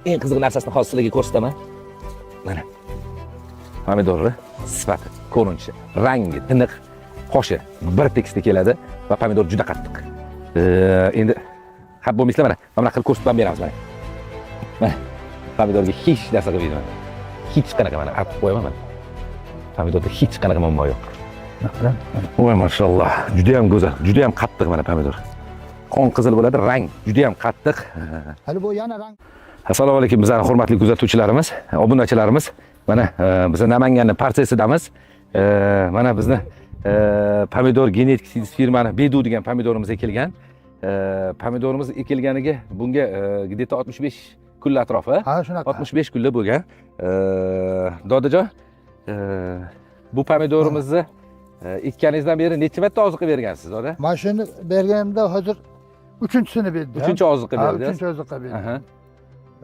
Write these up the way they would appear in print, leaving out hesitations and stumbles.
Eng qiziq narsasini hozir sizlarga ko'rsataman. Mana. Pomidorni sifati, ko'rinishi, rangi tiniq, qoshi bir tekisda keladi va pomidor juda qattiq. Endi xafa bo'lmaysizlar, mana. Mana bunaqa qilib ko'rsatib ham beramiz mana. Mana. Pomidorga hech narsa qilmaydi mana. Hech qanaqa, mana, artib qo'yaman mana. Pomidorda hech qanaqa muammo yo'q. Voy, mashalloh, juda ham go'zal, juda ham qattiq mana pomidor. Qon qizil bo'ladi, rang juda ham qattiq. Hali bu yana rang. Assalomu alaykum, bizlarni hurmatli kuzatuvchilarimiz, obunachilarimiz. Mana biz Namanganni parsesidamiz. Mana bizni pomidor genetik firmani Bedu degan pomidorimiz ekilgan. Pomidorimiz ekilganiga bunga где-то 65 kun atrofi. Ha, shunaqa. 65 kunda bo'lgan. Dodajon, bu pomidorimizni ekkaningizdan beri necha marta oziqa bergansiz, doda? Mana shuni berganimda hozir uchinchisini berdim. Uchinchi oziqa Ha, berdingiz. Uchinchi oziqa berdim.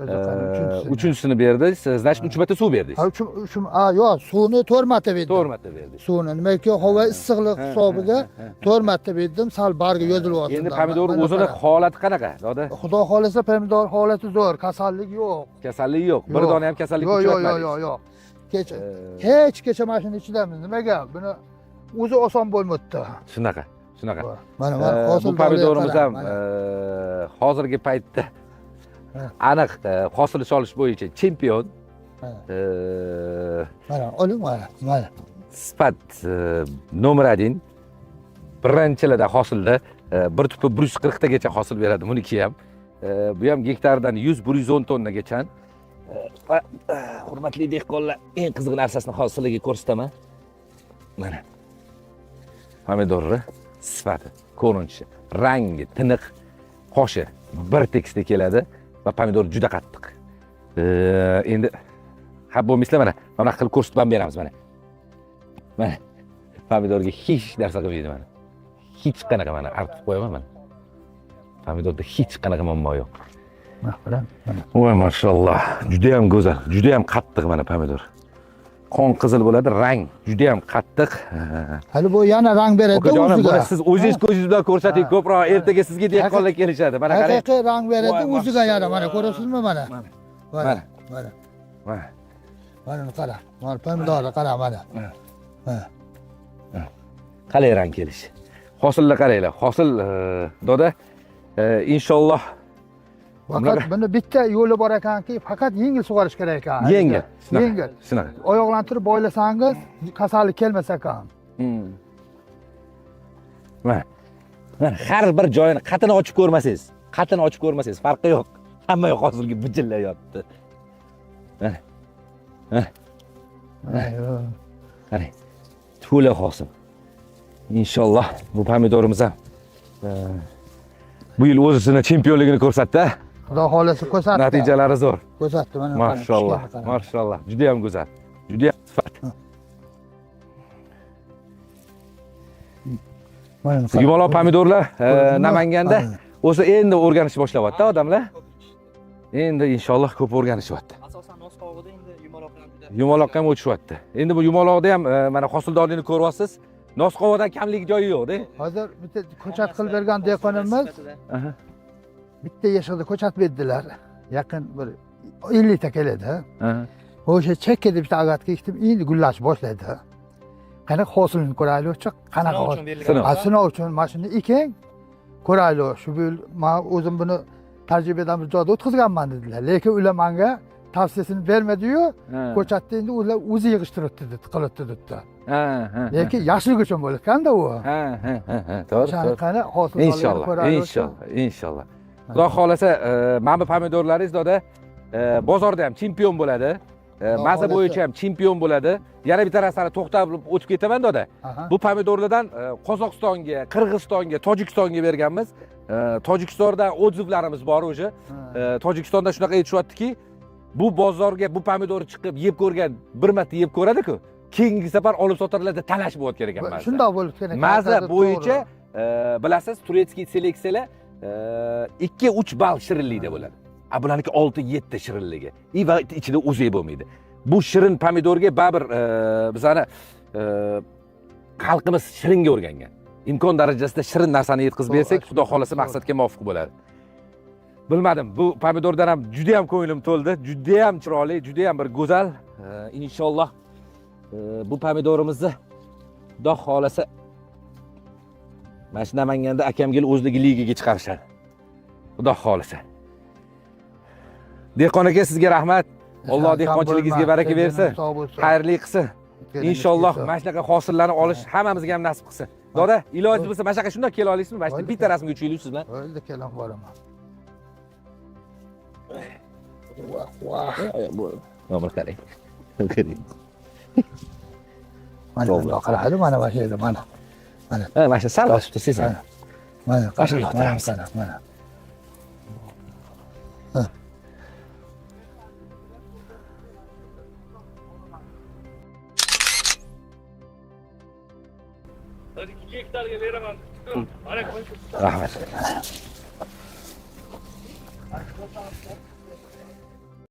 Oziqani uchinchisini. Uchinchisini berdingiz, значит, uch marta suv berdingiz. Ha, uch, uch, ha, yo'q, suvni 4 marta berdim. 4 marta berdingiz. Suvni nimaki havo issiqlik hisobiga 4 marta berdim, sal bargi yozilyapti. Endi pomidor o'zini holati qanaqa, doda? Xudo xohlasa, pomidor holati zo'r, kasallik yo'q. Kasallik yo'q. Bir Yo'q. dona ham kasallik Yo'q, yo'q, yo'q, uchratmadingiz. Yo'q, yo'q. Kecha hech kecha mana shuni ichidamiz. Nimaga? Buni o'zi oson bo'lmabdi. Shunaqa, shunaqa. Mana, mana Bu pomidorimiz ham mana. Hozirgi paytda aniq hosil solish bo'yicha chempion. Mana, oling, mana, mana. Sifat номер 1. Birinchilarda hosilda bir tupi 140 tagacha hosil beradi buniki ham. Bu ham gektardan 100 110 tonnagacha. Va hurmatli dehqonlar, eng qiziq narsasini hozir sizlarga ko'rsataman. Mana. Pomidorni sifati, ko'rinishi, rangi tiniq, qoshi bir tekisda keladi va pomidor juda qattiq. Endi xafa bo'lmaysizlar, mana. Mana bunaqa qilib ko'rsatib ham beramiz mana. Mana. Pomidorga hech narsa qilmaydi mana. Hech qanaqa, mana, artib qo'yaman mana. Pomidorda hech qanaqa muammo yo'q. Mana, mana. Voy, mashalloh, juda ham go'zal, juda ham qattiq mana pomidor. Qon qizil bo'ladi, rang juda ham qattiq. Hali bu yana rang beradi Okajonim, o'ziga. buni siz o'zingiz ko'zingiz bilan ko'rsating ko'proq. Ertaga sizga dehqonlar kelishadi. Mana qarang. Haqiqiy rang beradi Voy, o'ziga yana, mana, mashalloh. ko'rasizmi, mana. Mana. Mana. Mana. Mana. Mana uni qara. Mana pomidorni qara, mana. Mana. Mana. Qalay rang kelishi. Hosilni qaranglar. Hosil, doda, inshaalloh. Faqat buni bitta yo'li bor ekanki, faqat yengil sug'orish kerak ekan. Yengil. Shunaqa. Yengil. Shunaqa. Oyoqlantirib boylasangiz, kasallik kelmas ekan. Mana. Mana har bir joyini, qatini ochib ko'rmasangiz, qatini ochib ko'rmasangiz farqi yo'q. Hamma yoq hosilga bijillab yotibdi. Mana. Qarang. To'la hosil. Inshaalloh bu pomidorimiz ham bu yil o'zini chempionligini ko'rsatdi. Xudo xohlasa, ko'rsatdi. Natijalari zo'r. Ko'rsatdi, mana. Mashalloh. Qara. Mashalloh. Juda ham go'zal. Juda ham sifat. Mana qara. Yumaloq pomidorlar Ko'rdingmi? Namanganda Mana. o'zi endi o'rganish boshlayapti odamlar. Endi inshaalloh ko'p o'rganishyapti. Asosan nosqovog'ida endi yumaloqlar juda. Yumaloqqa ham o'tishyapti. Endi bu yumaloqda ham mana hosildorlikni ko'ryapsiz. Nosqovog'dan kamlik joyi yo'q-da. Hozir bitta ko'chat qilib bergan dehqonimiz Sifatida. Bitta yashilda ko'chat berdilar. Yaqin bir 50 ta keladi. O'sha chekkada bitta агатка ekdim, endi gullash boshladi. Qanaqa hosilini ko'raylikchi, qanaqa Sinov hosil. uchun berilgan. Sinov. Ha, sinov uchun mana shuni eking, ko'raylik. Shu yil man o'zim buni tajribadan bir joyda o'tkazganman dedilar. Lekin ular menga tavsiyasini bermadi-yu, ko'chatni endi ular o'zi yig'ishtiribdi dedi, qilibdi debdi. Ha, ha. Lekin yaxshilik uchun bo'layotganda u. Ha, ha, ha, ha. To'g'ri, O'shani to'g'ri. qani hosildorligini Inshaalloh, ko'raylik. inshaalloh, inshaalloh. Xudo xohlasa, mana bu pomidorlaringiz, doda, bozorda ham chempion bo'ladi. Xudo Maza xohlasa. bo'yicha ham chempion bo'ladi. Yana bitta narsani to'xtab o'tib ketaman, doda. Bu pomidorlardan Qozog'istonga, Qirg'izistonga, Tojikistonga berganmiz. Tojikistondan отзыв larimiz bor уже. Tojikistonda shunaqa aytishyaptiki, bu bozorga bu pomidor chiqib yeb ko'rgan, bir marta yeb ko'radi-ku, keyingi safar olib sotarlarda talash bo'layotgan ekan maza. Shundoq bo'lib ketgan. Maza To'g'ri. bo'yicha bilasiz, турецкий seleksiyalar 2-3 ball shirinlikda bo'ladi. A bularniki 6-7 shirinligi. И va ichida o'zi bo'lmaydi. Bu shirin pomidorga baribir bizani xalqimiz shiringa o'rgangan. Imkon darajasida shirin narsani yetkazib bersak, Xudo xohlasa, maqsadga muvofiq bo'ladi. Bilmadim, bu pomidordan ham juda ham ko'nglim to'ldi. Juda ham chiroyli, juda ham bir go'zal. Inshaalloh bu pomidorimizni Xudo xohlasa mana shu Namanganda akamgil o'zligi ligaga chiqarishadi. Xudo xohlasa. Dehqon aka, sizga rahmat. Alloh dehqonchiligingizga baraka bersin. Sog' bo'lsin. Xayrli qilsin. Inshaalloh mana shunaqa hosillarni olish hammamizga ham nasib qilsin. Doda, iloji bo'lsa mana shunaqa shundoq kela olasizmi? Mana shu bitta rasmga tushaylik siz bilan. Bo'ldi, kelam boraman. Vah, vah. Mana buni qarang. Qarang. Mana bundoq qaradi, mana shu yerda, mana. Ha, mana shu sal osib tursangiz. Mana. Mana, Mana mana, o'tiramiz. mana, mana. Rahmat.